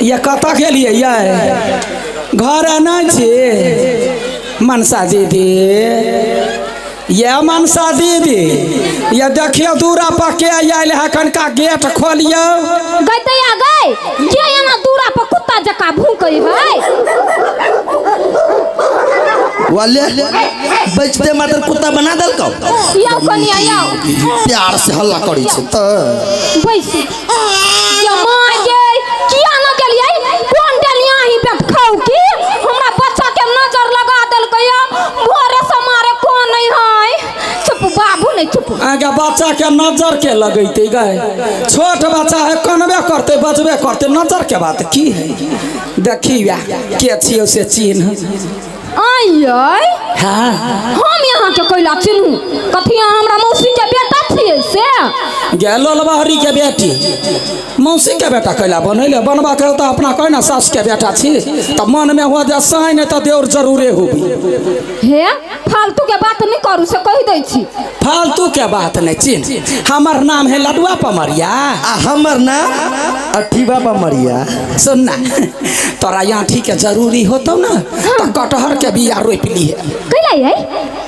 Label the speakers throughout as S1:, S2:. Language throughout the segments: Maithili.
S1: ये कतऽ गेलियै ये घर नहि छी मनसा दीदी ये मनसा दीदी ये देखियौ दूरा पर के आयल है कनका गेट खोलियौ।
S2: गई दैया गई, के एना दूरा पर कुत्ता जकाँ भूकै है?
S3: वाले बचते मात्र कुत्ता बना देलकौ।
S2: यौ कनिया यौ,
S3: प्यार से हल्ला करै छै तऽ
S2: बैसू। ये माँ गे, किया न गेलियै? कोन डलिया ही पे खाउ की हमरा बच्चा के नजर लगा देलकै या भोरे से मारे कोन नहीं है। चुप बाबू नहीं चुप।
S1: आगे बच्चा के नजर के लगैते गए, छोट बच्चा है कनबे करते बजबे करते, नजर के बात की है? देखिया के छियौ से चिन्ह।
S2: आइयै
S1: हाँ
S2: हम यहाँ के कैला चिन्हू? कथी अहाँ हमरा मौसी के बेटा छियै से?
S1: गेलो लबहरी के बेटी मौसी के बेटा कैला बनैले? बनबा के तऽ अपना कहे ना सास के बेटा छी, तऽ मन में हुआ जे साई नहीं तऽ देवर जरूरे होबी।
S2: हे फालतू के बात नहीं करू से कहि दै छी।
S1: फालतू के बात नहीं चिन्ह। हमर नाम है लडुआ पमरिया।
S3: आ हमर नाम अठीबा पमरिया।
S1: सुन ना, तोरा आँठी के जरूरी होतौ ना तऽ कटहर के बिया रोपि लिहे।
S2: कैला यै?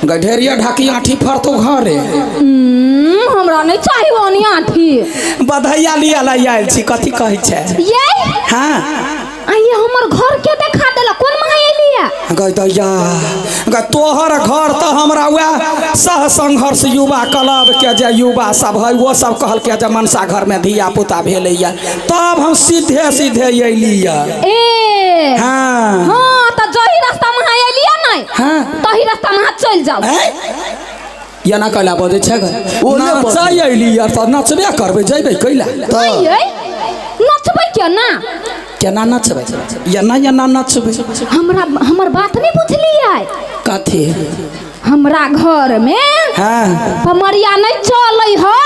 S1: गढेरिया ढाकी आँठी फरतौ घरे।
S2: हमरा नहीं चाही ओनी आँठी।
S1: बधैया लिया ला आयल छी, कथी कहै छै?
S2: यै?
S1: हाँ।
S2: आ ये हमर घर के देखा देला, कोन माय एलिया?
S1: गै दैया गै, तोहर घर तऽ हमरा वएह सह संघर्ष युवा क्लब के जे युवा सब है वो सब कहलकै जे मनसा घर में धिया पुता भेलैया, तब हम सीधे सीधे अयलिया।
S2: ए
S1: हाँ
S2: हाँ तऽ जही रास्ता में अहाँ एलिया नहीं
S1: हाँ
S2: तही रास्ता में अहाँ चलि जाउ।
S1: एना कैला बजै छै गै?
S3: ओ नहि बजै।
S1: नचै अयली यार तऽ नचबे करबै, जयबै कैला?
S3: तऽ
S2: यै नचबै केना?
S1: केना नचबै? एना एना नचबै।
S2: हमरा हमर बात नहीं बुझलियै?
S1: कथी?
S2: हमरा घर में
S1: हाँ
S2: पमरिया नहीं चलै है।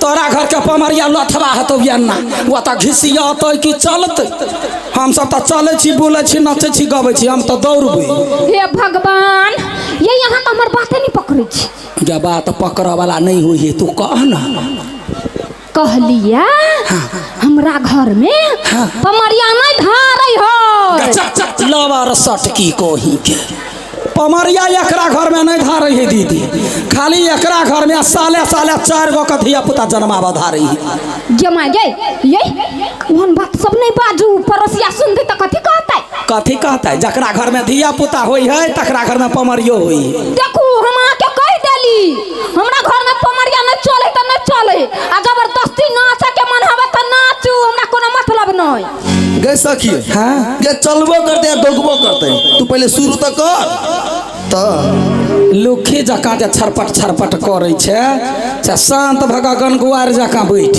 S1: तोरा घर के पमरिया लथवा हेतौ एना, ओ तऽ घिसियतै कि चलतै? हम सब तऽ चलै छी, बोलै छी, नचै छी, गबै छी, हम तऽ दौड़बै।
S2: हे भगवान, ये यहाँ तऽ हमर बाते नहीं पकड़ै छी।
S1: जे बात पकड़ऽ वाला नहीं होइ है तू कह ना।
S2: कहलिया हमरा घर में पमरिया नहीं धारै है।
S1: लवर सटकी कोही के पमरिया एकरा घर में नहीं धारै है दीदी, खाली एकरा घर में साले साले 4 गो के धिया पुता जन्माबऽ धारै है।
S2: जमा गे ये ओहन बात सब नहीं बाजू, पड़ोसिया सुन दे तऽ कथी कहतै?
S1: कथी कहतै? जकरा घर में धिया पुता होइ है तकरा घर में पमरियो होइ है।
S2: देखू हम अहाँके कहि देली हमरा घर में पमरिया नहीं चले तऽ नहीं चले, आ जबरदस्ती नाचे के मन हवे तऽ नाचू, हमरा कोनो मतलब नहीं।
S3: गै सखी
S1: हाँ
S3: गे चलबो करते आ दौगबो करते, तू पहले शुरू तऽ कर। तऽ
S1: लुखी जकाँ जे छरपट छरपट करै छै से शान्त भऽ कऽ गनगुआर जकाँ बैठ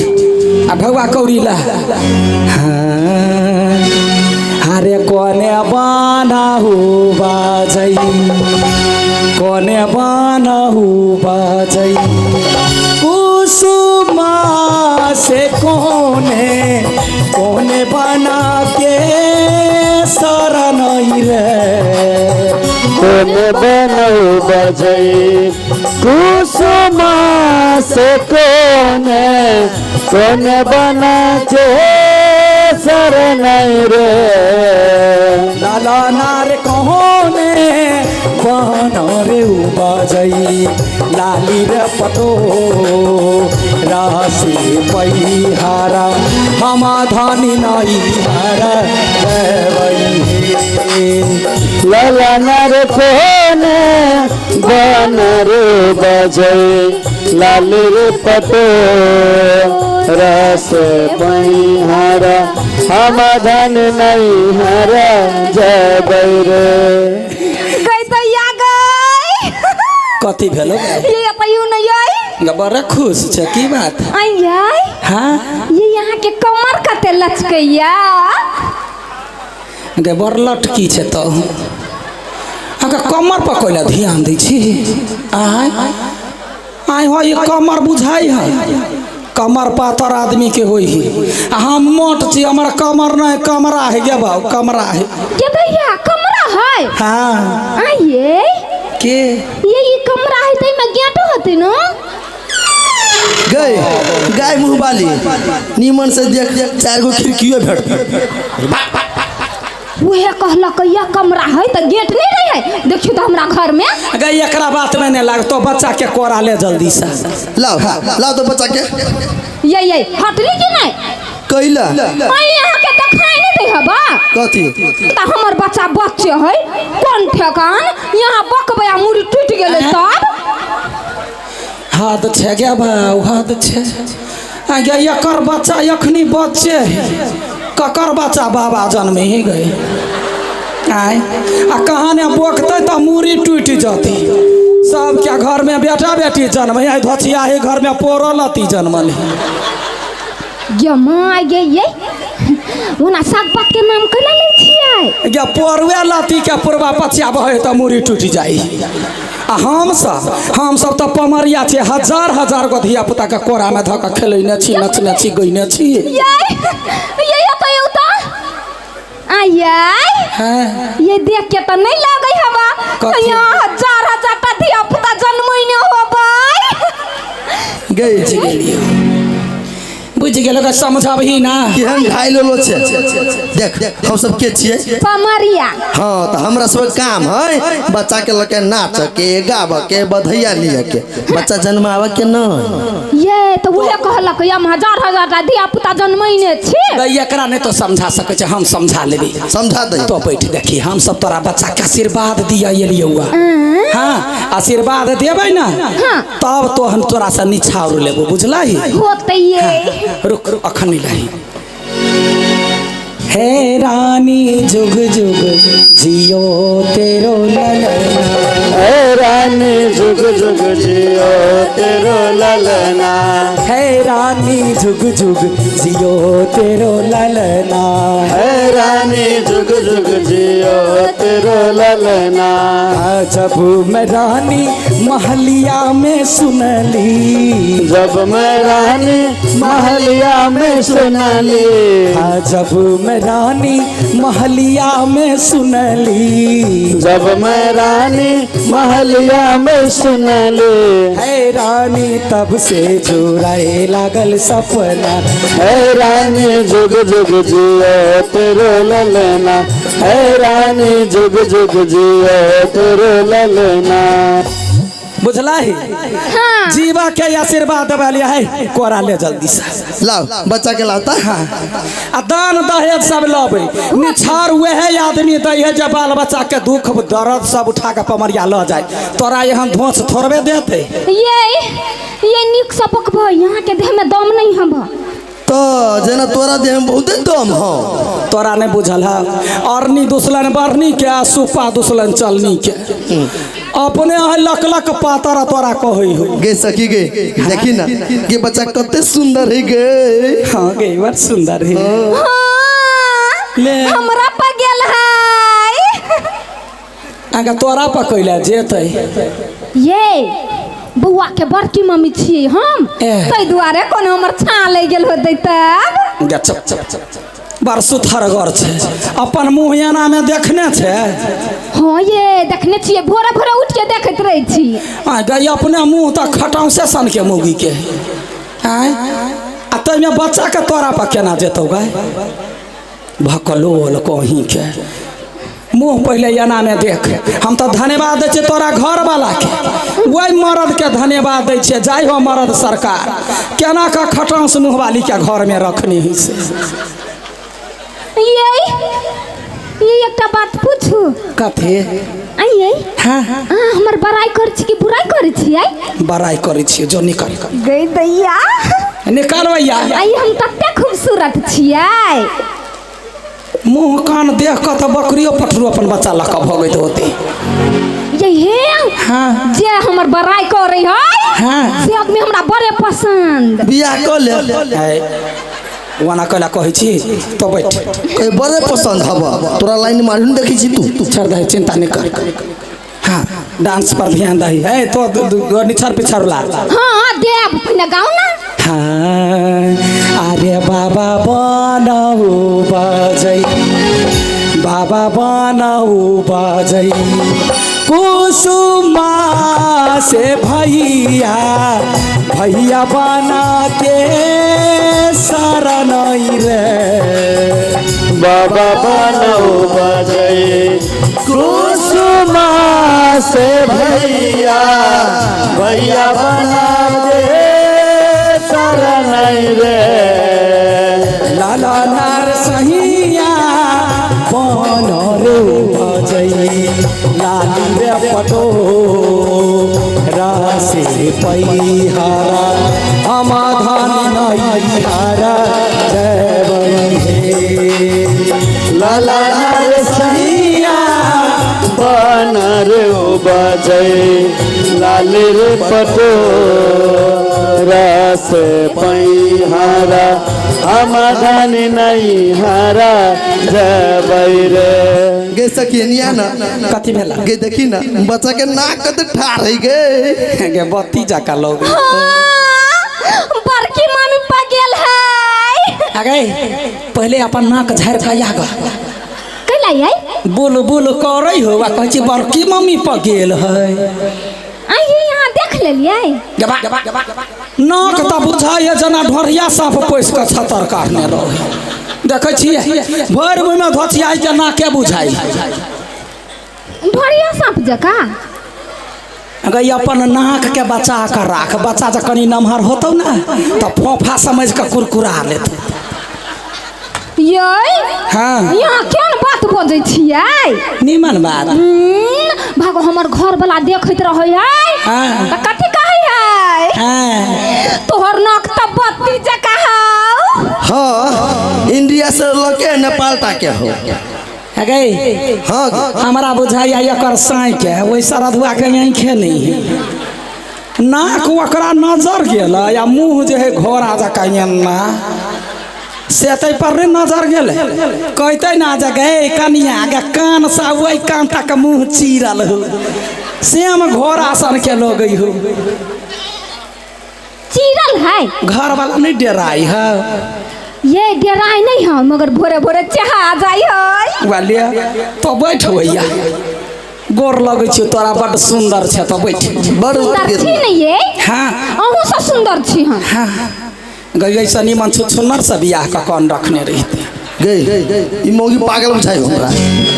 S1: आ ढौआ कौड़ी ला। हाँ, अरे कोने बानहु बाजै, कोने बानहु बाजै, कुसुमा से कोने कोने बना के शरण रे।
S4: कोने बनौ बजै कुसुमा से कोने कोने बना के शरण रे।
S1: लाला नार कोने बन रे बाजै, लाली रे पतो राशि पैहारा, हम धनी नहीं हारा देवै।
S4: लाला नार कोने बन रे बजै, लाली रे पतो रस पैहारा, हम धन नहीं हारा जबै रे।
S2: गई दैया गई।
S1: कथी भेलो?
S2: ये पयू नहीं आई।
S1: बड़ा खुश छै, की बात?
S2: आई।
S1: हाँ
S2: ये यहाँ के कमर कते लचकैया।
S1: गे बड़ लटकी छै तो अगर कमर पर कोइला ध्यान दै छी? आय आय हो, ये कमर बुझाइ है, कमर पातर आदमी के होई है, आ हम मोट छी, हमर कमर नहीं कमरा है गे बाबू, कमरा है।
S2: गे भैया कमरा है?
S1: हाँ
S2: आइए
S1: के
S2: ये कमरा है तो में गेट होते ना?
S3: गए गाय मुँह वाली नीमन से देख चार गो खिड़कियों भेट।
S2: उहे कहलक यह कमरा है तऽ गेट नहीं रहे है, देखियो तऽ हमरा घर में।
S1: गई एकरा बात में नहीं लागतो, बच्चा के कोरा ले जल्दी से।
S3: लाओ लाओ तो बच्चा के।
S2: ये हटली कि नहीं?
S3: कैला
S2: आई यहाँ के देखाई नहीं दे हबा।
S3: कथी?
S2: तऽ हमर बच्चा बच्चे है कोन ठेकान, यहाँ बकबै आ मुड़ी टूटि गेलै तब।
S1: हाथ छै गे बाउ, हाथ छै। आ गे एकर बच्चा एखनी बच्चे है, ककर बच्चा बाबा जन्मे ही गए। आय आ कहाँ ने बोकतै तऽ मूड़ी टूटि जतै। सबके घर में बेटा बेटी जन्म है, धोचिया ही घर में पोरो लती जन्मल है।
S2: गे माय गे ये ओना साग पात के नाम कैला लै छियै?
S1: गे पोरुए लती के पुरबा पछिया बहे तऽ मूड़ी टूटि जाइ। आ हम सब तऽ पमरिया छियै, हजार हजार गो धिया पुता के कोरा में धऽ कऽ खेलैने छी, नचने छी, गइने छी।
S2: ये ये तऽ औता आय
S1: हैं
S2: ये देख के तऽ नहीं लागै हवा यहाँ हजार हजार टा धिया पुता जन्मैने होबै।
S3: गई
S1: बुझि गेलियै, बुझि गेलो के समझबही ना।
S3: केहन ढाई लेलो छे देख, हम सब के छियै?
S2: पमरिया।
S3: हाँ तो हमरा सब काम है बच्चा के लके नाच के गाब के बधैया लिय के, बच्चा जन्मावे के न।
S2: ये तो उहे कहलक हम हजार हजार टा धिया पुता जन्मैने छी।
S1: गई एकरा नहीं तो समझा सकै छै, हम समझा लेबै।
S3: समझा दे
S1: तो बैठ देखी, हम सब तोरा बच्चा के आशीर्वाद दिया एलियौ। हाँ आशीर्वाद देबै ना तब तो हम तोरा से निछाउर लेबो, बुझलही?
S2: होतै ये।
S1: रुक रुक अखन नहीं लही। हे रानी जुग जुग जियो तेरो ललना,
S4: हे रानी जुग जुग जियो तेरो ललना,
S1: हे रानी जुग जुग जियो तेरो ललना,
S4: हे रानी जुग जुग जियो तेरो ललना।
S1: जब मैं रानी महलिया में सुनली,
S4: जब मैं रानी महलिया में सुनली,
S1: जब मैं रानी महलिया में सुनली,
S4: जब मैं रानी महलिया में सुनली,
S1: हे रानी तब से जुड़ाए लागल सपना,
S4: हे रानी जुग जुग जियो तेरो ललना, हे रानी जुग जुग जियो तेरो ललना।
S1: बुझला ही?
S2: हाँ।
S1: जीवा के आशीर्वाद देवलिया है, कोरा ले जल्दी से।
S3: लाओ बच्चा के लाता।
S1: हाँ आ दान दहेज सब लबै, निछार वह आदमी दै है जब बाल बच्चा के दुख दर्द सब उठा के पमरिया ल जाए। तोरा एहन धोस थोड़बे देते।
S2: ये निक सपक भई, यहाँ के देह में दम नहीं हब।
S3: तो जेना तोरा देह में बहुत दम हो।
S1: तोरा नहीं बुझल है, अरनी दुसलन बरनी के आ सुपा दुसलन चलनी के, अपने लक लक पातर तोरा कहै हो।
S3: गे सखी गे देखी ना ये बच्चा कते सुंदर है गे।
S1: हाँ गे बड़ सुंदर है।
S2: हाँ,
S1: ले
S2: हमरा पर गेल है।
S1: आगा तोरा पर कैला जेतै।
S2: ये बौआ के बड़की मम्मी छियै हम, ताहि दुआरे कोनो हमर छाँ लागि गेल होतै तब।
S1: गे चुप चुप चुप, बड़ सुथरगर छै, अपन मुँह एना में देखने छै।
S2: हाँ ये देखने छियै, भोरे भोरे उठ के देखैत रहै छी।
S1: आ गई अपने मुँह तऽ खटाउसे सन के मौगी के। आँय आ ताहिमे बच्चा के तोरा पर केना जेतौ गै? भकलोल कहीं के मुँह पहले एना में देख। हम तऽ धन्यवाद दै छियै तोरा घरवाला के, वही मर्द के धन्यवाद दै छियै। जाइ हो मर्द सरकार, केना कऽ खटाउस मुँहवाली के घर में रखने ही से।
S2: ये एकटा बात पूछू?
S1: कथी?
S2: आइए।
S1: हाँ
S2: हमर बड़ाई करै छी कि बुराई करै छियै?
S1: बड़ाई करै छियै, जो निकल
S2: गई दैया
S1: निकल भैया।
S2: आई हम कते खूबसूरत छियै।
S1: मुँह कान देख कऽ तऽ बकरियो पठरू अपन बच्चा लऽ कऽ भगैत होतै।
S2: ये हे
S1: हाँ
S2: जे हमर बड़ाई करै है
S1: हाँ
S2: से आदमी हमरा बड़े पसंद।
S3: बियाह कऽ ले।
S1: ओना कैला कहै छी तो बैठ।
S3: कहे बड़े पसंद हब तोरा लाइन मारू ने देखै छी तू।
S1: छोड़ दही, चिंता नहीं कर। हाँ डांस पर ध्यान दही है तो निछर पिछर ला।
S2: हाँ देव पहिने गाओ ना।
S1: हाँ अरे बाबा बनाऊ बजै, बाबा बनाऊ बजै, कुसुमा से भैया भैया बना के शरण रे।
S4: बाबा बनो बजई कुसुमा से भैया भैया बना दे शरण रे।
S1: लाला नार सहिया बन रे बजई लाली रे पटो रासे पैहारा हम धन नैहारा जय हे।
S4: लाला नार
S1: सहिया
S4: बन रे बजई लाल रे पटो रस पैहारा हम धन नैहारा जय रे।
S3: गे सखिनिया ना
S1: कथी भेला
S3: गे देखी ना बच्चा के नाक कते ठाढ़ है गे।
S1: गे बत्ती जका लोग
S2: बड़की मामी पगेल है।
S1: अगे पहले अपन नाक झाड़ के आग
S2: कैला आई
S1: बोल बोल करै हो आ कहै छी बड़की मम्मी पगेल है।
S2: आइए यहाँ देख लेलियै।
S1: नाक तऽ बुझाइए जेना ढोरिया साँप पोसि कऽ छतर काटने रहै। देखै छियै भरि मुँहमे धोचियाइ के नाके बुझाइ
S2: ढोरिया साँप जकाँ।
S1: अगर अपन नाक के बचा कऽ राख, बच्चा जे कनि नमहर होतौ ने तऽ फोफा समझि कऽ कुरकुरा लेतौ।
S2: यै
S1: हाँ
S2: यहाँ केहन बात बजै छियै?
S1: निमन बात।
S2: भागो हमर घर वाला देखैत रहै है
S1: हाँ।
S2: तऽ कथी कहै है?
S1: हाँ।
S2: तोहर नाक तऽ बत्ती जकाँ हौ।
S3: हाँ इंडिया से लके नेपाल तक हो।
S1: अगे
S3: हाँ
S1: हमरा बुझाइया एकर साँइ के ओहि सरधुआ के आँखे नहीं है। नाक ओकरा नजर गेल या मुँह जे है घोड़ा जकाँ एना से तै पर नहीं नजर गेलै। कहते ना जे गे कनिया गे कान सा ओहि कान तक मुँह चीरल हो सेम घोड़ा सन के लगै हो।
S2: चीरल है
S1: घर वाला नहीं डराई है।
S2: ये डराई नहीं है मगर भोरे भोरे चहा जाई है।
S1: वालिया तो बैठ भैया गोर लगै छियौ तोरा बड सुंदर छै तो बैठ।
S3: बड़
S2: सुंदर छी ने ये?
S1: हाँ
S2: अहूँ सब सुंदर छी हम।
S1: हाँ गई सनी मन छुछुनर से बियाह कऽ कन रखने रहिते।
S3: गई ई मौगी पागल बुझाइ हमरा।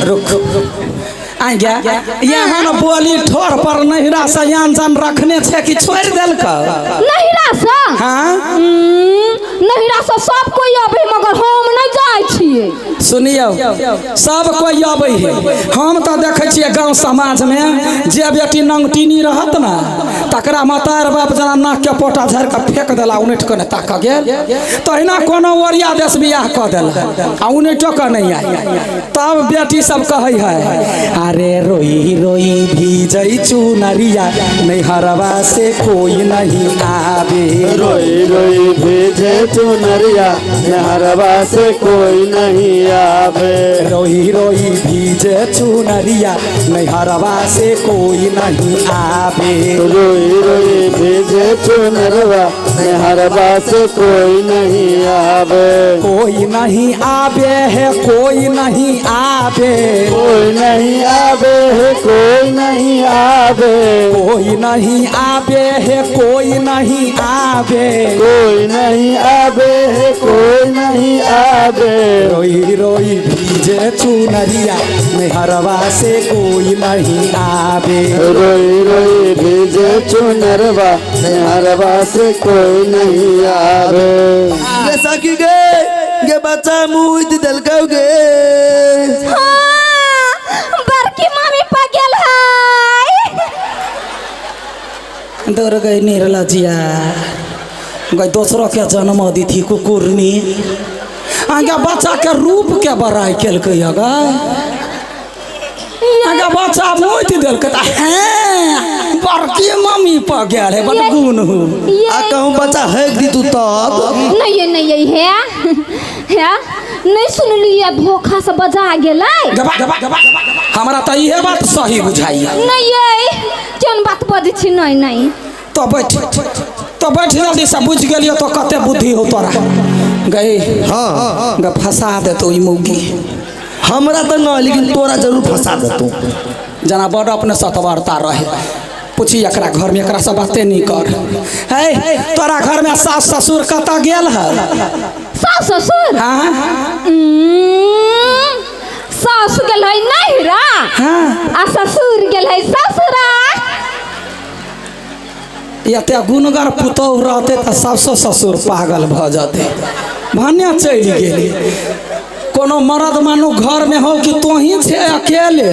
S1: रुक आ गया यहाँ न बोली ठोर पर नहिरा से यान जान रखने छे कि छोड़ देलक?
S2: नहिरा से?
S1: हाँ
S2: नहिरा से सब कोई आबै मगर हम नहीं जाइ छियै।
S1: सुनियौ सब कोई आबै है। हम तऽ देखै छियै गाँव समाजमे जे बेटी नंगटीनी रहत ने तकरा मतार बाप जेना नाक के पोटा झाड़ि कऽ फेंक देला उनटि कऽ नहि ताकऽ गेल। तहिना कोनो ओरिया देश बियाह कऽ देला आ उनटो कऽ नहि आयल। तब बेटी सब कहै है अरे रोई रोई भीजै चुनरिया नैहरवा से कोई नहीं आवे।
S4: रोई रोई भीजे चुनरिया नैहरवा से कोई नहीं आवे।
S1: रोई रोई भीजे चुनरिया नैहरवा से कोई नहीं आवे।
S4: रोई रोई भीजे चुनरवा नैहरवा से कोई नहीं आवे।
S1: कोई नहीं आवे है कोई नहीं आवे।
S4: कोई नहीं आवे है कोई नहीं आवे।
S1: कोई नहीं आवे है कोई नहीं आवे।
S4: कोई नहीं आवे है कोई नहीं आवे।
S1: रोई रोई भीजे चुनरिया नैहरवा से कोई नहीं आवे।
S4: रोई रोई भीजे चुनरवा नैहरवा से कोई नहीं आवे।
S3: गे सखी गे गे बच्चा मुँह देलकौ गे।
S2: बड़की मामी पगेल है।
S1: दौड़ गई निर्लजिया गई दोसरों के जन्म दी थी कुकुरनी। आगे बच्चा के रूप के बड़ाई केलकै अगे आगे बच्चा मोति देलकै तऽ हैं बड़की मम्मी पगेल है बड़ गुण हो।
S3: आ कहूँ बच्चा हेक दी तू तब
S2: नहीं नहीं है है नहीं सुनलियै धोखा से बजा गेलै।
S1: हमरा तऽ इहे बात सही बुझाइया।
S2: नहीं ये केहन बात बजै छी? नहीं नहीं
S1: तो बैठ तो बैठ जल्दी से बुझि गेलियो तो कते बुद्धि हो तोरा। गई
S3: हाँ
S1: ग फंसा देतो ई मौगी।
S3: हमरा तो न लेकिन तोरा जरूर फंसा देतो।
S1: जना बड़ अपने सतवरता रहे। पूछी एकरा घर में एकरा से बाते नहीं कर। है तोरा घर में सास ससुर कतऽ गेल है?
S2: सास ससुर?
S1: हाँ।
S2: सास गेल है नैहरा।
S1: हाँ।
S2: आ ससुर गेल है ससुरा।
S1: एते गुणगर पुतोहु रहते तऽ सासो ससुर पागल भऽ जते। भने चलि गेली। कोनो मरद मानू घर में हो कि तोही छे अकेले?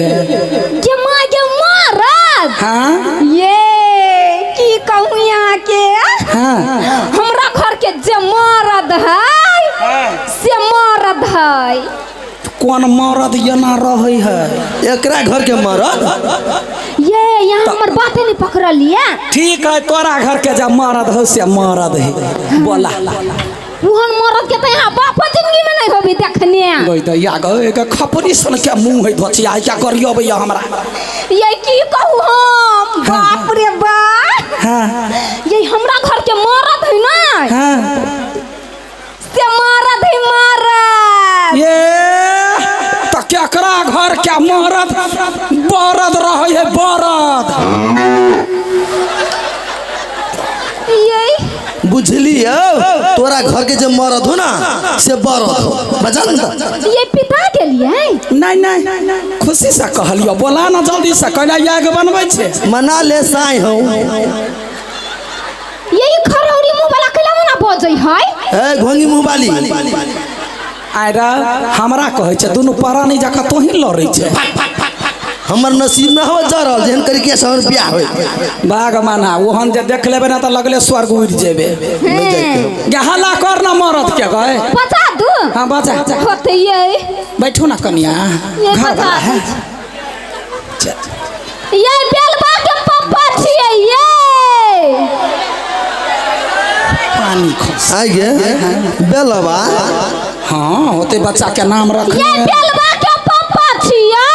S2: के माँ के मरद?
S1: हाँ।
S2: ये की कहूँ यहाँ के?
S1: हाँ।
S2: हमरा घर के जे मरद है से मरद है।
S1: कौन मरद एना रहे है?
S3: एकरा घर के मरद?
S2: ये यहाँ हमर बाते नहीं पकड़लिए।
S1: ठीक है तोरा घर के जब मरद हो से मरद है बोला।
S2: वहन मरद के तो यहाँ बाप जिंदगी में नहीं होबी देखने।
S1: गई दैया गई के खपरी सन के मुंह है धोचिया क्या करियो भैया हमरा।
S2: ये की कहूँ हम? बाप रे बाप।
S1: हाँ।
S2: ये हमरा घर के मरद है ना।
S1: हाँ।
S2: से मरद है मरद।
S1: ये तो केकरा घर के मरद बरद रहे है बरद।
S2: ये
S3: बुझलियो तोरा घर के जो मरद हो ना से बरद हो बजल।
S2: ये पिता के लिए?
S1: नहीं नहीं खुशी से कहलियो बोला ना जल्दी से कैला याग बनबै छे।
S3: मना ले साई हो।
S2: ये खरौरी मुंह वाला कैला मना बजै है?
S3: ए घोंगी मुंह वाली
S1: आयरा हमरा कहै छे दुनू परानी जका तोही लड़ै छे।
S3: हमर नसीब न हो जरल जेहन करी के शहर बियाह होय।
S1: बाग माना ओहन जे देख लेबे ना त लगले स्वर्ग उड़ जेबे। गे हल्ला कर ना मरद के गए।
S2: बचा दू।
S1: हां बचा।
S2: होते ये
S1: बैठो ना कनिया घर वाला है।
S2: ये बेलबा के पप्पा छियै ये।
S1: पानी खस
S3: आ गे बेलबा।
S1: हां होते बच्चा के नाम रख।
S2: ये बेलबा के पप्पा छियै।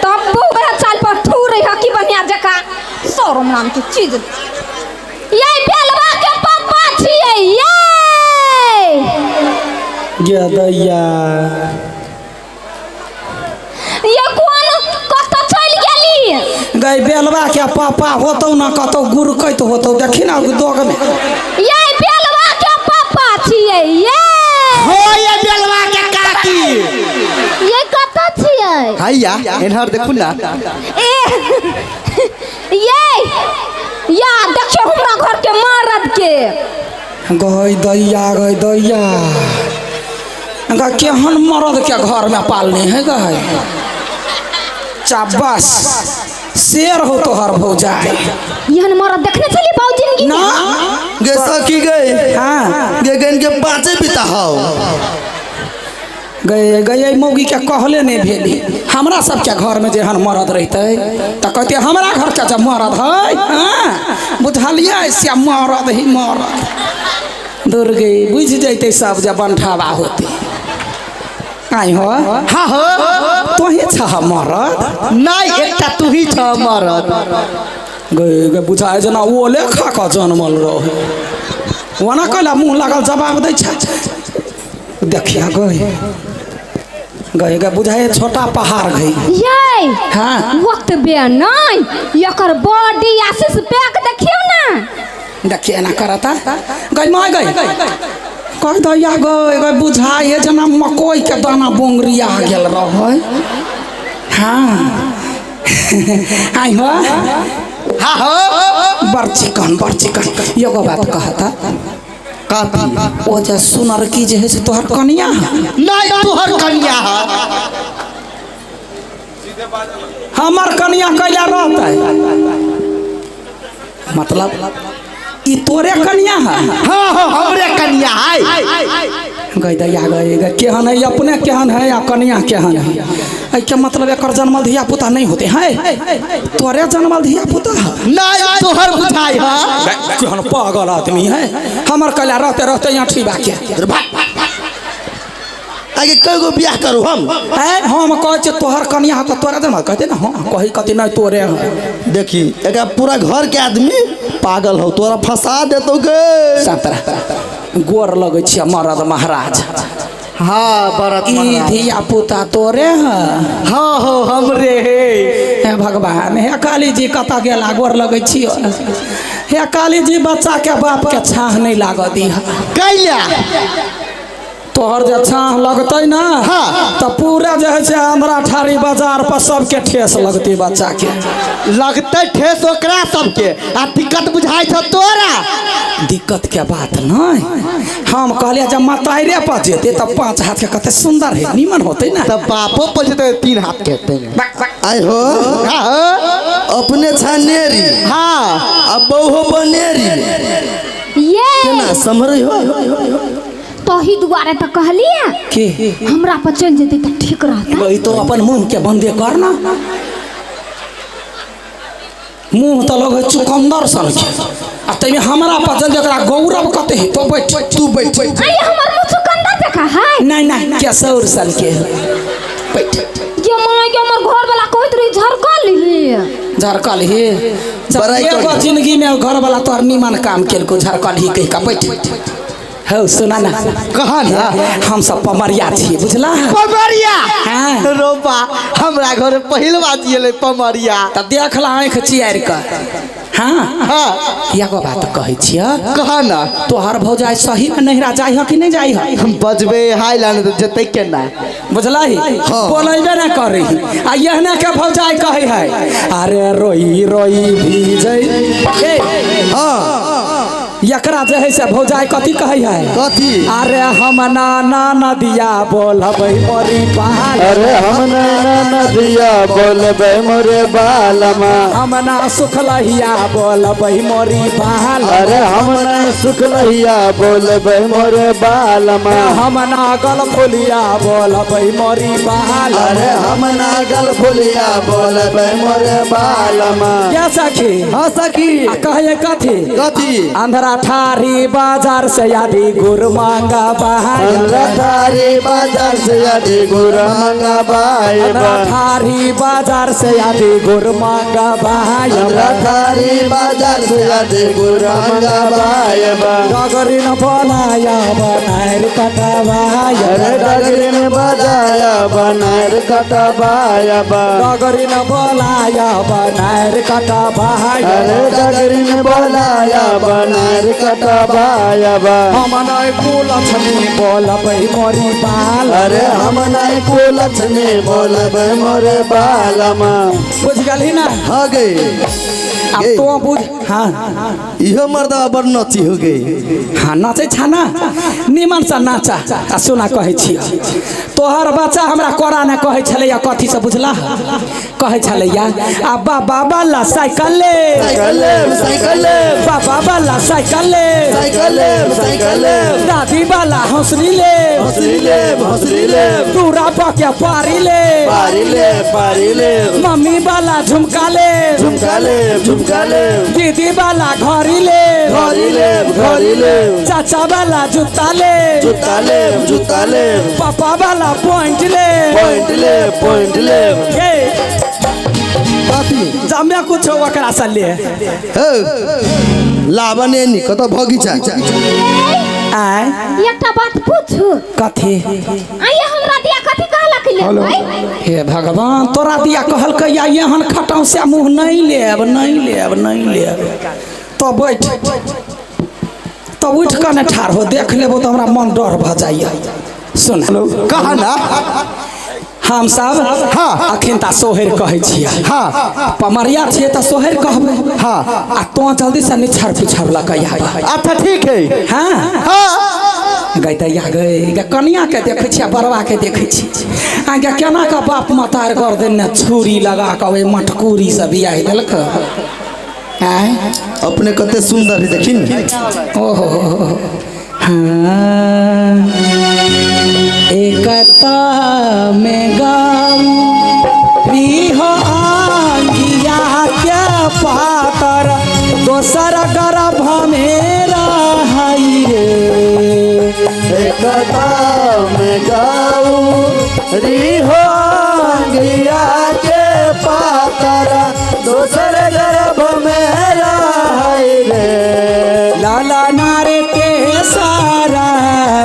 S2: तब बहु चाल पर थू रही है कि बढ़िया जका शरम नाम की चीज। ये बेलबा के पप्पा छियै ये।
S1: गे दैया
S2: ये कोन कतऽ चलि गेली?
S1: गई बेलबा के पापा होतौ ना कतौ गुरकैत होतौ देखी ना दोग में।
S2: ये बेलबा के पापा छियै ये।
S5: हो ये बेलवा के काकी।
S2: ये कतऽ छियै?
S5: हैया इधर देखू ना।
S2: ए ये या देखियो हमरा घर के मरद के।
S1: गई दैया गई दैया गा केहन मरद के घर में पालने है गई। चाबस शेर हो तोहर भौजाई।
S2: एहन मरद देखने छली बाऊ जिंदगी
S1: ना
S3: गे सखी गई।
S1: हाँ।
S3: गे गन के पांचे बिता हो
S1: गए गए मौगी के कहले नहीं भेली। हमरा सबके घर में जेहन मरद रहते तो कहते हमरा घर के जब मरद है। हाँ बुझलिए से मरद ही मरद दुर्गे बुझ जैते सब जब बंठावा होते। आई हो?
S5: हाँ हो।
S1: तोही छह मरद?
S5: नहीं एकटा तू ही छह मरद।
S1: गए गए बुझाए जना ओले खा कऽ जनमल रहे ओना कैला मुँह लागल जवाब दै छै। देखिया गए गए गए बुझाए छोटा पहाड़ गई।
S2: ये
S1: हाँ
S2: वक्त बे नहीं एकर बॉडी आशीष पैक देखियो ना।
S1: देखिए एना करता गई माय गई कह दैया गए गए बुझाए जना मकई के दाना बोंगरिया गेल रहे। हाँ आई हो?
S5: हाँ हो।
S1: बड़ चिकन एगो बात कहता
S5: काती
S1: ओ जे सुनरकी जे है से तोहर कनिया है?
S5: नहीं तोहर कनिया है।
S1: हमर कनिया कैला रहता है? मतलब ई तोरे कनिया है?
S5: हाँ हाँ हमरे कनिया है।
S1: गई दैया गई गई केहन है अपने केहन है या कनिया केहन है? एहि के मतलब एकर जन्मल धिया पुता नहीं होते है? तोरे जन्मल धिया पुता है?
S5: नहीं तोहर बुझाई है।
S1: केहन पागल आदमी है हमर कैला रहते रहते यहाँ ठीक बाके।
S3: आगे कई गो बियाह करू हम?
S1: है हम कहै छियै तोहर कनिया है तऽ तोरे जन्मल कहते ना। हाँ कही कथी नहीं तोरे है।
S3: देखी एकरा पूरा घर के आदमी पागल हो तोरा फंसा देतौ गे।
S1: संतरा गोर लगै छियै मरद महाराज।
S5: हाँ भरत
S1: ई
S5: महाराज।
S1: धिया पुता तोरे है?
S5: हाँ हो हमरे हे।
S1: हे भगवान, हे काली जी कतऽ गेला, गोर लगै छियो। हे काली जी, बच्चा के बाप के छाह नहीं लागऽ दीह।
S5: कैला?
S1: तोहर जे छाह लगतै ना,
S5: हाँ।
S1: तऽ पूरा जे है से आंध्रा ठारी बाजार पर सबके ठेस लगतै बच्चा के।
S5: लगतै ठेस ओकरा सबके आ दिक्कत बुझाइ छौ तोरा?
S1: दिक्कत के बात नहीं, हम कहलियै जब मताइरे पर जेतै तऽ 5 हाथ के कते सुंदर है, नीमन होतै ना।
S5: तब बापो पर जेतै 3 हाथ के हेतै।
S3: आइ हो।
S5: हाँ।
S3: अपने छा नेरी।
S5: हाँ।
S3: आ बहु बनेरी।
S2: ये
S3: केना सम्हरै हो?
S2: तही दुआरे तऽ कहलियै
S1: के
S2: हमरा पर चलि जेतै तऽ ठीक रहतै।
S1: वही तो अपन मुंह के बंदे कर ना, मुंह तऽ लगै चुकंदर सन के, आ तैमे हमरा पर चल जकरा गौरव कते है। तो बैठ,
S3: तू बैठ।
S2: अरे हमर मुंह चुकंदर देखा है?
S1: नहीं नहीं, केसौर सन के बैठ।
S2: ये माय के हमर घर वाला कहैत रही झरकल ही।
S1: झरकल ही?
S3: बड़ाई
S1: एगो
S3: कर।
S1: जिंदगी में घर वाला तोहर नीमन काम केलको, झरकल ही कहि कऽ बैठ। हौ सुना ना।
S5: कहा ना।
S1: हम सब पमरिया छियै, बुझला?
S5: पमरिया?
S1: हाँ।
S5: रोपा हमरा घर पहिल बात गेलै पमरिया।
S1: तऽ देख ला आँखि चियारि कऽ। हाँ।
S5: हाँ।
S1: एगो बात कहै छियै।
S5: कहा ना।
S1: तोहर भौजाई सही में नहिरा जाइ ह कि नहीं जाइ ह?
S5: हम बजबे हाय लाने तऽ जेतै केना?
S1: बुझलही?
S3: हाँ।
S1: बोलेबे ना करी। आ एहने के भौजाई कहै है, अरे रोई रोई भीजै। ए,
S3: हाँ।
S1: एकरा जे है से भौजाई कथी कहै है?
S3: कथी?
S1: अरे हम नाना नदिया बोलबै मोरी बाल।
S4: अरे हम नाना नदिया बोलबै मोरे बालमा।
S1: हम ना सुखलहिया बोलबै मोरी बाल।
S4: अरे हम ना सुखलहिया बोलबै मोरे बालमा।
S1: हम ना गलफुलिया बोलबै मोरी बाल।
S4: अरे हम ना गलफुलिया बोलबै मोरे बालमा।
S1: क्या सखी?
S3: हाँ सखी।
S1: आ कहै कथी?
S3: कथी?
S1: अंधरा ठारी बाजार से यादी गुर मांगा बाय।
S4: अंधरा ठारी बाजार से यादी गुर मांगा बाय।
S1: अंधरा ठारी बाजार से यादी गुर मांगा बाय।
S4: अंधरा ठारी बाजार से यादी गुर मांगा बाय।
S1: डगरिन बनाया बनाएर कटवाय।
S4: अरे डगरिन बजाया बनाएर कटवाय।
S1: डगरिन बोलाया बनाएर कटवाय।
S4: अरे डगरिन बोलाया बनाएर कटवाय।
S1: हम नै कुलछनी बोलबै मोरी बाल।
S4: अरे हम नै कुलछनी बोलबै मोरे बालमा।
S1: बुझ गेलही ना?
S3: हाँ गई।
S1: अब तो बुझ। हाँ
S3: इहो मर्दवा बड़ नची हो गई।
S1: हाँ नाचै छा ना, निमन से नाचा। आ सुना कहै छियै, तोहर बच्चा हमरा कोरा ने कहै छलैया कथी से बुझला? कहै छलैया आ बाबा वाला साइकिल ले,
S4: साइकिल ले, साइकिल ले,
S1: बाबा वाला साइकिल ले,
S4: साइकिल ले, साइकिल ले,
S1: दादी वाला हौसली ले,
S4: हौसली ले, हौसली ले,
S1: दूरा पके पारी ले,
S4: पारी ले, पारी ले,
S1: मम्मी वाला झुमका ले,
S4: झुमका ले, झुमका ले,
S1: दीदी वाला घड़ी ले,
S4: घड़ी ले, घड़ी ले,
S1: चाचा वाला जूता ले,
S4: जूता ले, जूता ले,
S1: पापा वाला पॉइंट ले,
S4: पॉइंट ले, पॉइंट ले।
S1: जमे कुछ ओकरा से ले।
S3: लावन एनी कतऽ भगी जा।
S1: आय
S2: एकटा बात पूछू?
S1: कथी?
S2: आइए हमरा दिया कथी कहलक ले?
S1: हे भगवान, तोरा दिया कहलकै या एहन खटाउ से मुँह नहीं लेब, नहीं लेब, नहीं लेब। तो बैठ, तो उठ कऽ ने ठाढ़ हो, देख लेबो तऽ हमरा मन डर भऽ जाइए। सुन
S5: कहा ना।
S1: हम सब
S5: हाँ।
S1: अखन ता सोहर कहै छियै।
S5: हाँ।
S1: पमरिया छियै तऽ सोहर कहबै।
S5: हाँ।
S1: आ तो जल्दी से निछड़ पिछड़ लऽ कऽ आब।
S5: अच्छा ठीक है।
S1: हाँ।
S5: हाँ।
S1: गै दैया गै, गे कनिया के देखै छियै, बरवा के देखै छियै। आ गे केना कऽ बाप मतार गर्दन ने छुरी लगा कऽ ओहि मटकूरी से बियाह देलक। आँय
S3: अपने कते सुंदर है देखिन।
S1: ओहो हाँ, एकता में गौरी हो आंगिया के पातर, दोसर गर्भ में रहै रे।
S4: एकता में गौरी हो आंगिया के पातर, दोसर गर्भ में रहै रे।
S1: लाला नारे ते सारा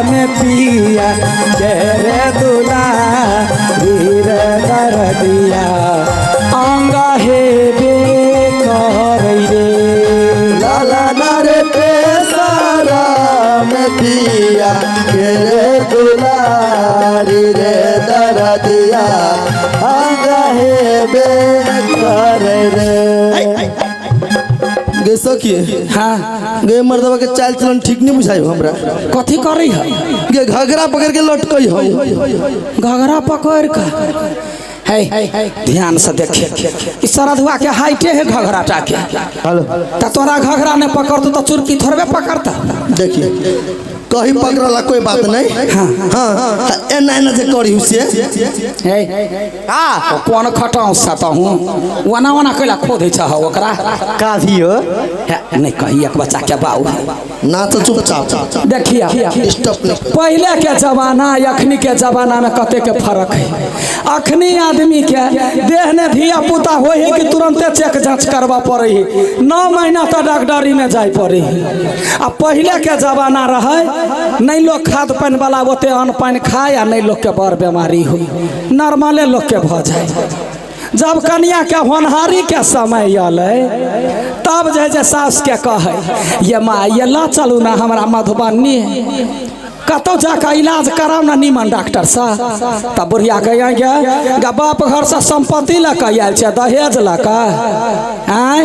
S1: में पिया के रे दुलारी रे दरदिया अंग हेबे करै रे।
S3: लाला नारे पे सारा में पिया के रे दुलारी रे दरदिया अंग हेबे करे रे। गे सखी
S1: हाँ
S3: गे मर्दवा के चाल चलन ठीक नहीं बुझाई हमरा।
S1: कथी करै है?
S3: गे घघरा पकड़ के लटकई है।
S1: घघरा पकड़ के है ध्यान से देखे ई सरधुआ के हाइटे है घघरा टा के।
S3: हेलो
S1: त तोरा घघरा ने पकड़तो त चुरकी थोड़बे पकड़ता।
S3: देखिए कहीं पकड़ला कोई बात नहीं। हाँ हाँ एना एना जे करी से
S1: है आ कोन खटाउ सतहु ओना ओना कैला खोदै छ ओकरा
S5: काफी हो
S1: नहीं कही एक बच्चा के बाऊ
S3: नाच चुपचाप
S1: देखिए
S3: स्टॉप नहीं।
S1: पहले के जमाना अखनी के जमाना में कते के फर्क है। अखनी आदमी के देह ने धिया पुता होय है कि तुरंते चेक जांच करवा पड़े है, 9 महीना तक डॉक्टरी में जाय पड़े है। आ पहले के जमाना रहे नहीं लोग खाद पानि वाला ओते अन्न पानि खाए आ नहीं लोग के बड़ बीमारी हो, नॉर्मले लोग के भ जाए। जब कनिया के होनहारी के समय अलै तब जे जे सास के कहै ये माँ ये ला चलू ना हमरा मधुबनी कतौ जाकर इलाज कराउ ना नीमन डॉक्टर से। तब बुढ़िया कहे गे बाप घर से संपत्ति लऽ कऽ आयल छै दहेज लऽ कऽ, आँय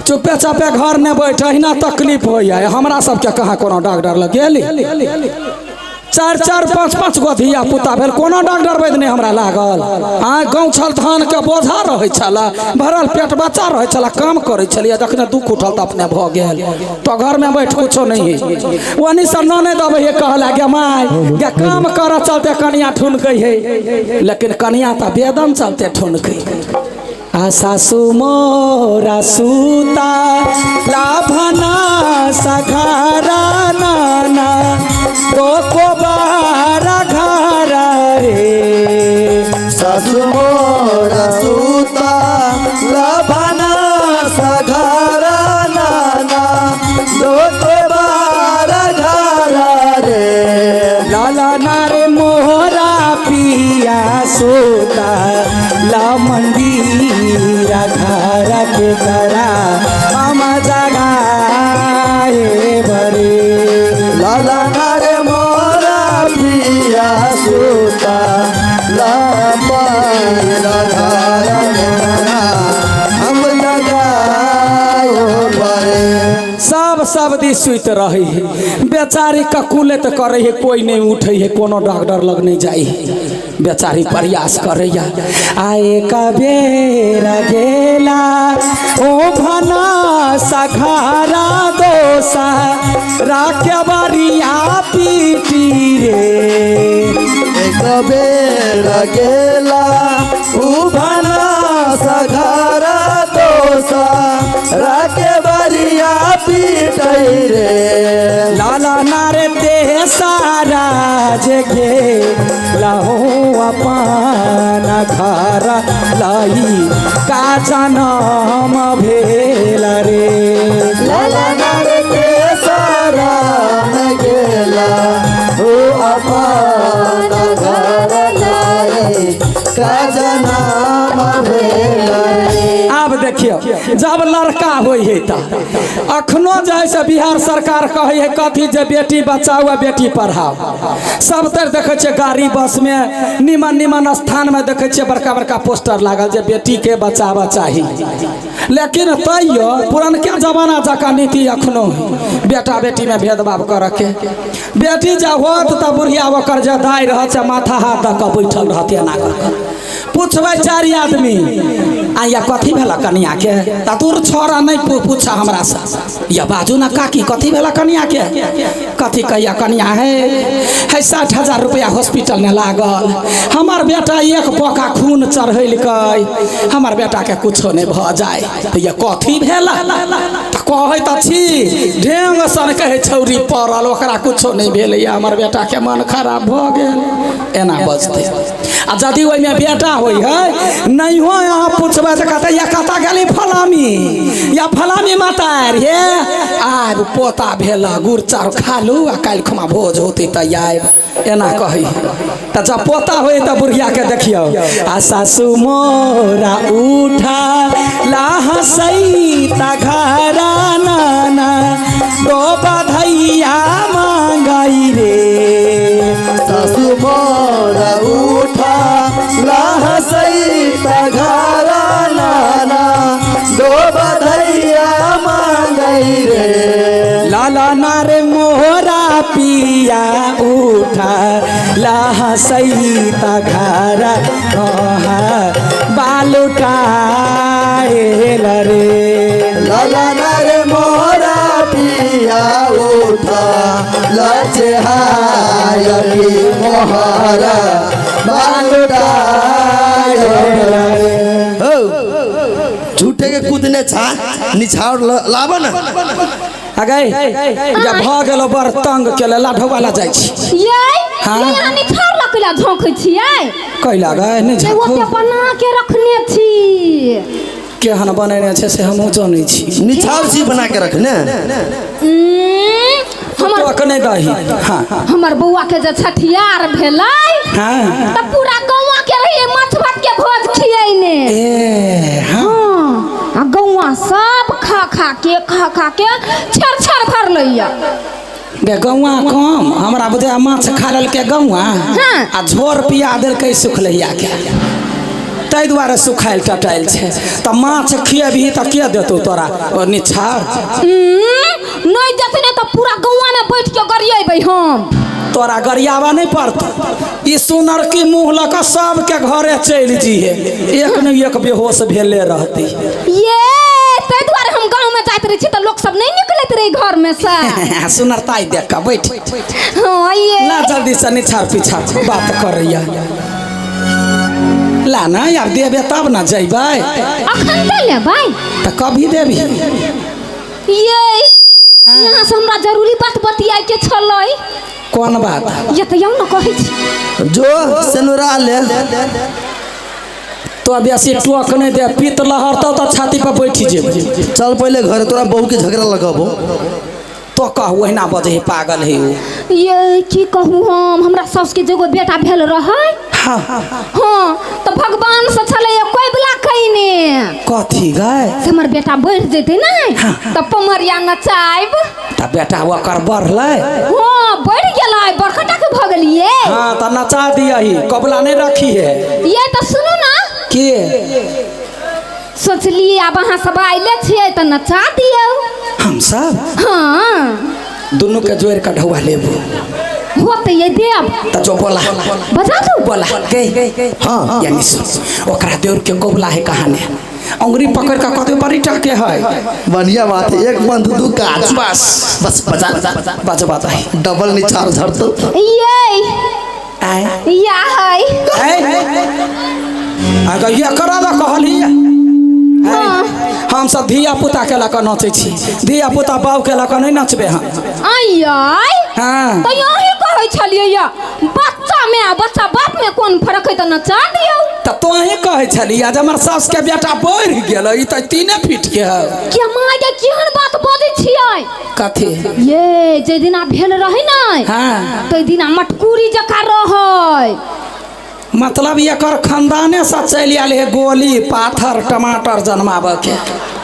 S1: चुपे चापे घर ने बैठ अहिना तकलीफ होइए। हमरा सबके कहाँ कोनो डॉक्टर लग गेली, 4 4 5 5 गो धिया पुता भेल कोनो डॉक्टर वैद्य नहीं हमरा लागल। आँ गाँव छल धान के बोझा रहै छल, भरल पेट बच्चा रहै छल, काम करै छलियै, जखने दुख उठल तऽ अपने भऽ गेल तो घर में बैठ कुछो नहीं है। ओनी से ननद अबै है कहला गे माय गे काम करऽ चलते कनिया ठुनकै है, लेकिन कनिया तऽ बेदम चलते ठुनकै। आ सासु मोरा सूता लाभना सघारा नाना तो कोबारा घारा रे।
S3: सासु मोरा सूता लाभना सघारा नाना तो कोबारा घारा रे।
S1: लाला नारे मोरा पिया सूता ला मंदिरा घारा के करा हम जगाए बरे।
S3: लाला नारे मोरा पिया सूता ला मंदिरा घारा के करा हम जगाए बरे।
S1: सब सब दी सुति रही है बेचारी ककुलत करे है, कोई नहीं उठे है, कोनो डॉक्टर लग नहीं जाए है, बेचारी प्रयास करे आए कबेरा गेला ओ भना सघारा दोसा राखे बरिया पीटी रे।
S3: कबेरा गेला ओ भना सघारा दोसा राखे बरिया पीटी रे।
S1: लाला नारे ते सारा जगे लाहो अपन घर लाई का जनम भेल रे।
S3: लाला नारे ते सारा गेला हो अपन घर लाई का जनम भेल रे।
S1: आब देखियो जब लड़का होय है त अखनो जे है से बिहार सरकार कहै है कथी जे बेटी बचाओ आ बेटी पढ़ाओ। सब तर देखै छियै गाड़ी बस में निमन निमन स्थान में देखै छियै बड़का बड़का पोस्टर लागल जे बेटी के बचावा चाही, लेकिन तैयो पुरनका जमाना जकाँ नीति अखनो है बेटा बेटी में भेदभाव करऽ के। बेटी जब होत तऽ बुढ़िया ओकर जे दाइ रहत से माथा हाथ दऽ कऽ बैठल रहत एना कऽ कऽ। पूछबै 4 आदमी आ या कथी भेला कनिया के, त तोर छोरा नहीं पूछा हमरा से, या बाजू ना काकी कथी भेला कनिया के, कथी कहिया कनिया है है 60,000 रुपया हॉस्पिटल में लागल, हमार बेटा एक पोका खून चढ़ेलकै, हमार बेटा के कुछो नहीं भ जाए, तो ये कथी भेला, त कहै तऽ छी ढेंग सन कहै छौरी पड़ल ओकरा कुछो नहि भेलैया हमर बेटाके मन खराब भऽ गेल एना बजतै। आ यदि ओहिमे बेटा होइ है नहियो अहाँ पुछबै तऽ कहतै या कतऽ गेली फलामी या फलामी मातार हे आब पोता भेल गुड़ चाउर खा लू आ काल्हि खुमा भोज होतै तऽ आयब एना कहै। तऽ जब पोता होइ तऽ बुढ़िया के देखियौ आ सासू मोरा उठा लाहसैता घरा नाना दो बधैया मांगई रे।
S3: सासू मोरा उठा लाहसैता घरा नाना दो बधैया मांगई रे।
S1: लाला नारे मोहरा पिया उठा लाहसैता घरा बालुटाएल रे।
S3: लाला नारे मोहरा पिया उठा लचहायली मोहरा बालुटाएल रे। हो झूठे के कूदने छा निछाड़ लाब ना
S1: अगै जब भऽ गेलो बड़ तंग केले लाढौवाला जाइ छी।
S2: यै
S1: हाँ?
S2: यहाँ निछाड़ लकला झोंकै छियै
S1: कैला गै नहि
S2: से ओते
S1: झाँकू
S2: बना के रखने छी।
S1: केहन बनेने छै से हमहूँ जनै छी।
S3: निछाड़ छी बना के रखने
S2: हमर
S1: टोक नहि दही। हाँ
S2: हमर बौआ के जे छठियार भेलै
S1: हाँ
S2: तऽ पूरा गौआ के रहियै माछ भात के भोज खियैने।
S1: ए हाँ
S2: हाँ आ गौआ सब खा खा के छर छर भरलैया।
S1: गे गौआ कम हमरा बुझाय माछ खा लेलकै गौआ
S2: हाँ।
S1: आ झोर पिया देलकै सुखलैया के ताहि दुआरे सुखायल टटायल छै। तऽ माछ खियेबही तऽ के देतौ तोरा ओ निछाड़?
S2: नहि देतै ने तऽ पूरा गौआ में बैठ के गरियेबै हम।
S1: तोरा गरियाबा नहि पड़तौ। ई सुनरकी मुँह लऽ कऽ सबके घरे चलि जीहे एक ने एक बेहोश भेले रहतै।
S2: ये ताहि दुआरे हम गाँव में जाइत रहै छी तऽ लोक सब नहि निकलैत रहै घर में से।
S1: सुनरताइ देख कऽ बैठ।
S2: हाँ ये
S1: ला जल्दी से निछाड़ पिछाड़ बात करैया ला ना आब देबे तब ना जैबै।
S2: अखन तऽ लेबै
S1: तऽ कभी देबही?
S2: ये यहाँ से हमरा जरूरी बात बतियाए के छलै।
S1: कोन बात?
S2: ये तऽ यौ ने कहै छी
S3: जो सेनुरा ले
S1: तो बेसी टोक नहि दे पीत लहरतौ तऽ छाती पर बैठ जेबै।
S3: चल पहिले घर तोरा बहू के झगड़ा लगाबो।
S1: तो कहू ओहिना बजै है पागल है ओ।
S2: ये की कहू हम हमरा साउस के जेगो बेटा भेल रहै।
S1: हाँ
S2: हाँ तऽ भगवान से छलै कोइबला कइने
S1: कथी गै
S2: से हमर बेटा बढ़ि जेतै ने तऽ पमरिया नचायब।
S1: तऽ बेटा ओकर बढ़लै?
S2: हाँ बढ़ि गेलै बड़का के भऽ गेलियै।
S1: हाँ तऽ नचा दियही कबला नहि रखी है।
S2: ये तऽ सुनू ना
S1: के
S2: सोचलियै आब अहाँ सब आयले छियै तऽ नचा दियौ
S1: हम सब।
S2: हाँ
S1: दुनू के जोड़ि कऽ ढौआ लेबो
S2: होतै ये देब
S1: तऽ जो बोला
S2: बजा दू
S1: बोला गई
S3: हाँ
S1: यानी सुन ओकरा देवर के कबला है कहानी अंगुरी पकड़ के कहते बड़ी टाके है।
S3: बढ़िया बात है एक बंद दू काज
S1: बस
S3: बस बजा
S1: बज बजा
S3: डबल निछाड़ झड़तो।
S2: ये
S1: आय
S2: या है
S1: आ ये करा द कहली। हम सब धिया पुता के लऽ कऽ नचै छी धिया पुता बाउ के लऽ कऽ नहि नचबै हम।
S2: आइ
S1: हाँ
S2: तऽ यही कहै छलियै या बच्चा में आ बच्चा बाप में कोन फर्क है तऽ नचा दियौ।
S1: तऽ तोही कहै छलियै जे हमर सास के बेटा बढ़ि गेल ई तऽ 3 फीट के है।
S2: के माय गे केहन बात बजै छियै?
S1: कथी?
S2: ये जे दिना भेल रहै ने
S1: हाँ
S2: तै दिना मटकूरी जकाँ रहै।
S1: मतलब एकर खानदाने से चलि आयल है गोली पाथर टमाटर जन्माबऽ के।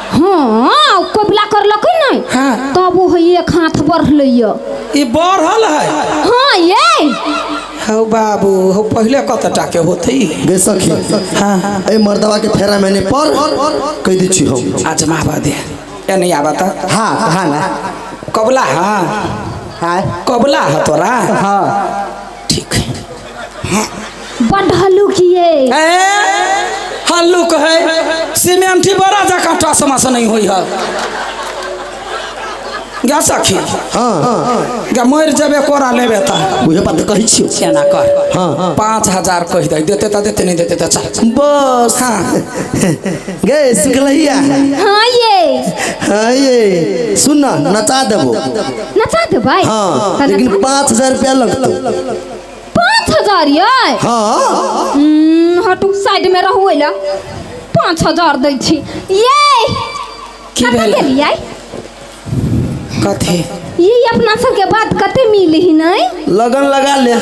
S2: हाँ कोबला करलकै ने
S1: हाँ
S2: तब ओ एक हाथ बढ़लैया।
S1: ई बढ़ल है?
S2: हाँ ये
S1: हौ बाबू हौ पहिले कत टाके होतै
S3: गे सखी।
S1: हाँ
S3: ए मर्दवा के फेरा मैंने पर कह दै छी हम
S1: आजमाबा दे ए नहीं आबा त।
S5: हाँ कहा ना
S1: कबला। हाँ
S5: हाँ
S1: कबला है तोरा?
S5: हाँ
S1: ठीक है।
S2: बड हल्लुक ये
S1: ए हल्लुक है सीमेंटी बड़ा जकाँ टसमस नहीं होई है। गा सखी।
S3: हाँ
S1: गे मरि जेबे कोरा लेबे तऽ
S3: उहे बात कहै छियौ।
S1: एना कर।
S3: हाँ।
S1: 5000 कहि दे, देते तऽ देते, नहीं देते तऽ चल।
S3: बस।
S1: हाँ।
S3: गे सुखलहिया।
S2: हाँ ये।
S3: हाँ ये सुन ना, नचा देबो।
S2: नचा देबै?
S3: हाँ,
S2: तऽ
S3: लेकिन
S2: नचा-
S3: 5000 रुपया लगतौ।
S2: 5000 ये?
S3: हाँ।
S2: हटू साइड में रहू एला। 5000 दै छी। ये
S1: की
S2: कतऽ
S1: भेलै?
S2: गेलियै?
S1: कथी?
S2: ये अपना सबके बात कते मिली ही नहीं?
S3: लगन लगा ले।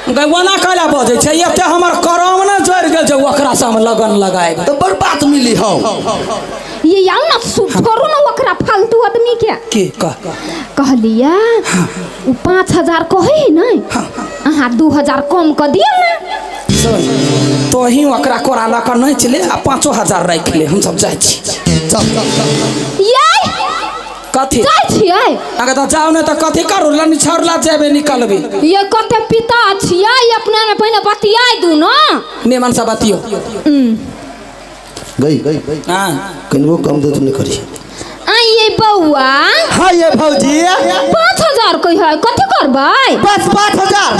S1: गै ओना कैला बजै छै? एते हमर करम ने जरि गेल छै ओकरा से हम लगन लगाएब।
S3: तो बड़ बात मिली हौ।
S2: ये आउ ना छोड़ू ना ओकरा फालतू आदमी के।
S1: की कह?
S2: कहलिया उ 5000 कहै है नहीं? अहाँ 2000 कम कऽ दियौ ना।
S1: सुन, तोही ओकरा कोरा लऽ कऽ नचि ले आ 5000 राखि ले, हमसब जाइ छी।
S3: चल।
S2: ये
S1: कथी?
S2: जाइ छियै।
S1: अगर तऽ जाउ ने तऽ कथी करू? लनी छौड़ला जेबे निकलबे।
S2: ये कते पिता छियै, अपना में पहिने बतियाइ दू ना।
S1: निमन से बतियो।
S3: गई
S1: हाँ।
S3: कनिबो कम दे तू नहीं करी।
S2: आइए बौआ।
S5: हाँ ये भौजी।
S2: 5000 कही है, कथी करबै?
S5: बस 5000।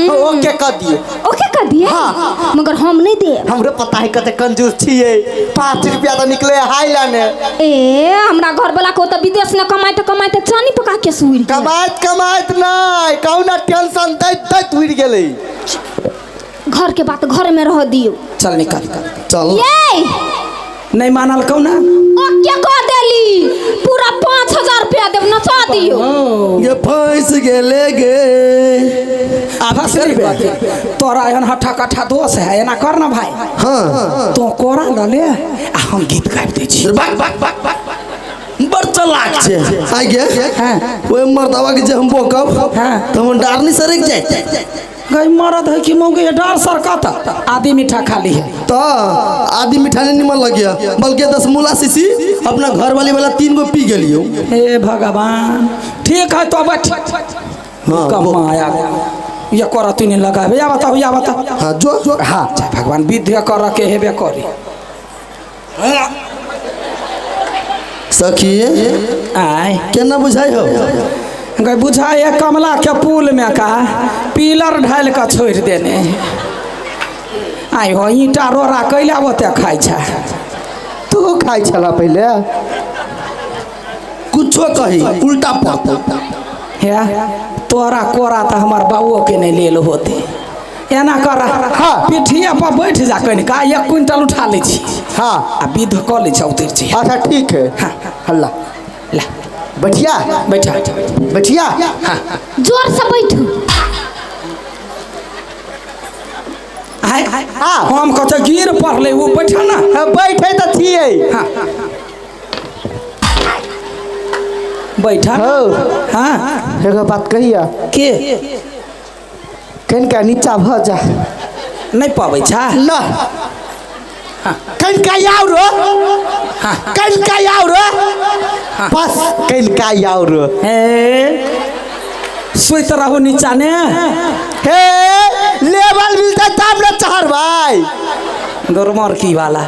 S5: ओके कर दिए।
S2: ओके कर दिए?
S5: हाँ।
S2: मगर हम नहीं दे।
S5: हमरो पता है कते कंजूस छियै। 5 रुपया तो निकले हाई लाने।
S2: ए हमरा घर वाला को तो विदेश न कमाइते कमाइते चानी पका के सुइर गेल।
S5: कमाइत कमाइत नहीं, कहू ना टेंशन दैत दैत उड़ि गेलै।
S2: घर के बात घर में रह दियो।
S1: चल निकल।
S3: चल।
S2: ये
S1: नहीं मानल कहू ना?
S2: ओके कह देली, पूरा 5000 रुपया देब, नचा दियो।
S3: ये फंस गेले गे।
S1: आभा से तोरा एहन हट्ठा कट्ठा दोष है, एना कर ना भाई।
S3: हाँ।
S1: तो कोरा लऽ ले आ हम गीत गाबि दै छी।
S3: बाक बाक बाक बाक बड़ चलाक छे। आइ गे।
S1: हाँ।
S3: ओए मर्दवा के जे हम बोकब
S1: हाँ।
S3: तो हम डारनी सरक जाए।
S1: गई मरद है कि मौगे डार सरकत आदि मीठा खाली है।
S3: तो आदि मीठा नहीं निमन लगिया, बल्कि 10 मूला शीशी अपना घर वाली वाला 3 गो पी गेलियो।
S1: हे भगवान, ठीक है तो बैठ।
S3: हाँ,
S1: कम आया ये कर तू नहीं लगाबे, या बताओ या बताओ।
S3: हाँ जो।
S1: हाँ भगवान विद्या कर के हेबे करी।
S3: सखी
S1: आय
S3: केना बुझाई हो?
S1: गई बुझाई है कमला के पुल में का पिलर ढाल के छोड़ देने। आइ हो ईंटा रोड़ा कैला ओते खाइ छै?
S5: तू खाइ छला पहिले।
S3: कुछो कही उल्टा पत।
S1: हे तोरा कोरा तऽ हमर बाबुओ के नहीं लेल होते। एना कर।
S5: हाँ।
S1: पिठिया पर बैठ जा कनिका, 1 क्विंटल उठा लै छी।
S5: हाँ।
S1: आ विध कऽ लै छी उतरि छी।
S5: अच्छा ठीक है।
S1: हाँ।
S5: हल्ला
S1: ला
S5: बैठिया
S1: बैठा
S5: बैठिया।
S1: हाँ।
S2: जोर से बैठू।
S1: आय
S5: हाँ।
S1: हम कहते गिर पड़लै ओ बैठा ना।
S5: हाँ, बैठे तऽ छियै।
S1: हाँ बैठा।
S5: हो।
S1: हाँ।
S5: एगो बात कहिया?
S1: के?
S5: कनिका नीचा भऽ जा।
S1: नहीं पबै छा?
S5: ना। कनिका आउ रो।
S1: हाँ।
S5: कनिका आउ रो।
S1: हाँ।
S5: बस कनिका आउ रो।
S1: हे सुति रहू नीचा ने।
S5: हे लेवल मिलता तब न चढ़बै।
S1: गरमर की वाला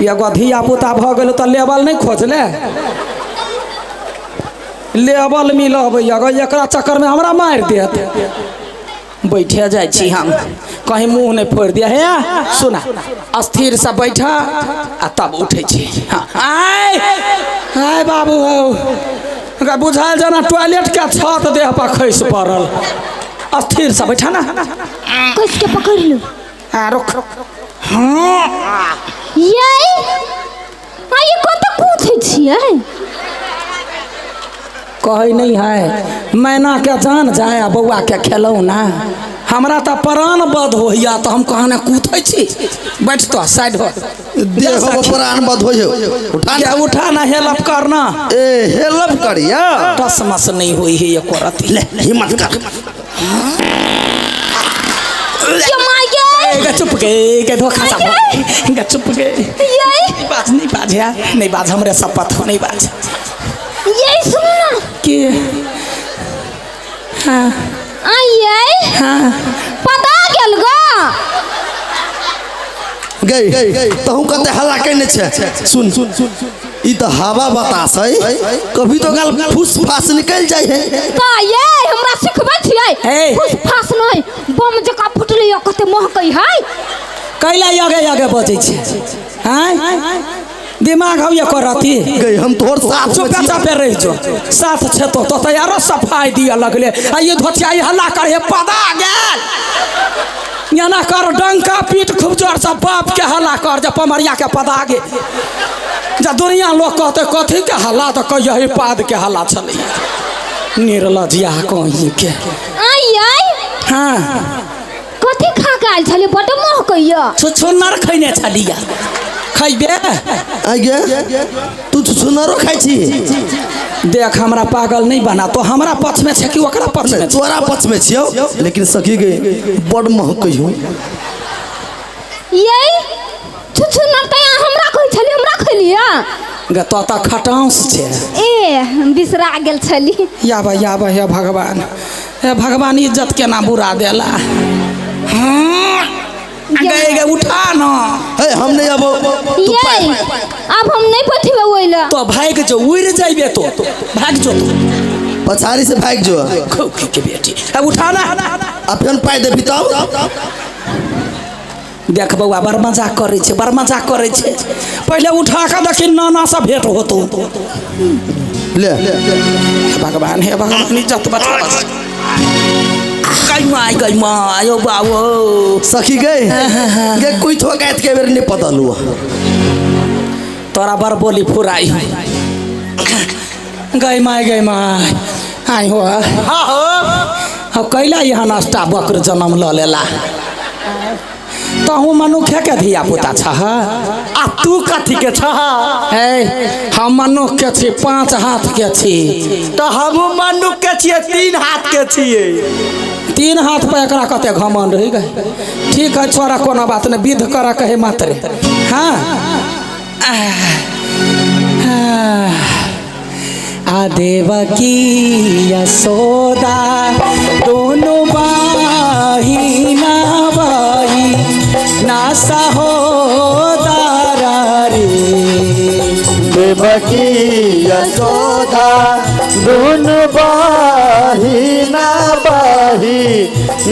S1: एगो धिया पुता भऽ गेल तऽ लेवल नहीं खोजले। लेवल मिलबै अगर एकरा चक्कर में हमरा मारि देत। बैठे जाइ छी हम, कहीं मुँह नहीं फोड़ि दिया। हे सुना, स्थिर से बैठा आ तब उठै छी। हाँ आय आय बाबू हौ, बुझायल जेना टॉयलेट के छत देह पर खसि पड़ल। स्थिर से बैठा ना।
S2: कस के पकड़ लू।
S1: हाँ रुक। हाँ
S2: ये आ ये कत कूदै छियै?
S1: कहै नहीं है मैना के जान जाए आ बौआ के खेलौना। हमरा तऽ प्राण बध होइया तऽ हम कहने कूदै छी। बैठ तो साइड हो।
S3: देह पर प्राण बध होइयो। उठा
S1: क्या उठा ना, हेल्प करना।
S3: ए हेल्प करिया।
S1: टस मस नहीं होई है एको रति।
S3: ले हिम्मत कर।
S2: ये my गे।
S1: गे चुप गे, गे धोखा सा गे चुप गे।
S2: ये
S1: बाज नहीं बाज यार, नहीं बाज, हमरे शपथ हो नहीं बाज।
S2: ये सुनो ना।
S1: के? हाँ।
S2: आइए।
S1: हाँ।
S2: पता गेल गा।
S3: गई तहु कते हल्ला केने छे। सुन सुन ई तो हवा बतास है, कभी तो गाल फूस फास निकल जाए है।
S2: त ये हमरा सिखबै छियै?
S1: हे।
S2: फुस फास नहि, बम जकाँ फुटलै य, कते महकै है।
S1: कैला आगे आगे बजै छै? आँय, दिमाग हौ एकर अथी?
S3: गई हम तोहर साथ में
S1: चुपे
S3: छियौ।
S1: चापे रहि जो, साथ छै तो तऽ आरो सफाई दिअ लगले आ ये धोतिया हल्ला कर हे पदा गेल। एना कर, डंका पीट खूब जोर से, बाप के हल्ला कर जे पमरिया के पदा गे। जब दुनिया लोग कहते कथी के हल्ला, तऽ कहियो पाद के हल्ला छलैया। निर्लजिया कहीं के।
S2: आइ आइ।
S1: हाँ।
S2: कथी खा के आयल छलियै? बड्ड महकै य।
S1: छुछुन्नर खैने छलिया, खैबे?
S3: आइ गे, तू छुछुनरो खाइ छी?
S1: देख, हमरा पागल नहीं बना। तो हमरा पक्ष में छै कि ओकरा पक्ष में छै?
S3: तोरा पक्ष में छियौ, लेकिन सखी गे, बड़ महकै हूँ।
S2: ये छुछुनर तऽ अहाँ हमरा कहै छलियै, हमरा खैलियै?
S1: गे, तो तऽ खटाउस छै।
S2: ए, बिसरा गेल छली।
S1: याबा याबा, हे भगवान, हे भगवान, इज्जत केना बुरा देला। हाँ गे गे, उठा न।
S3: हे, हम नहीं अबो, तू
S2: ये आब हम नहीं बैठबै ओहि लए।
S1: तो भागि जो, उड़ि जाइबे तो भागि जो तो।
S3: पछाड़ी से भागि जो।
S1: खौकी के बेटी, अब उठा ना।
S3: आ फेन पाइ देबही तब?
S1: देख बौआ, बड़ मजाक करै छै, बड़ मजाक करै छै। पहिले उठा कऽ देखी, नाना से भेंट होतो।
S3: ले।
S1: हे भगवान, हे भगवान, इज्जत बचा। गई माय, गई माय, ओ बाबू।
S3: सखी गई गे, कोई ठोकायत के बेर नहीं पता लुआ।
S1: तोरा बड़ बोली फुराई। गई माय, गई माय, आई हो।
S5: हाँ हो।
S1: अब कैला यहाँ नाश्ता बक्र जन्म लऽ लेला? तहूँ मनुखे के धिया पुता छह?
S5: आ तू कथी के छह?
S1: हे, हम मनुख के छी, 5 हाथ के छी।
S5: तऽ हमहूँ मनुख के छियै, 3 हाथ के छियै।
S1: 3 हाथ पर एकरा कते घमंड रहि गए। ठीक है, छोड़ा, कोनो बात नहीं, विध कर कहे मात्र। हाँ, आ देवकी यशोदा दोनों बाहिना बाई ना सहोदरा रे।
S4: देवकी यशोदा दुनु बाही ना बाही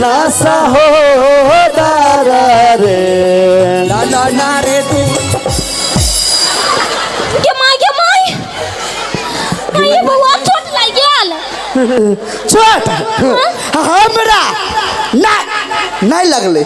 S4: ना सहोदरा रे।
S1: ला ला ना रे तू।
S2: गे माय, गे माय, आइ बौआ, चोट लागि गेल।
S5: चोट हमरा ना नहीं लगले।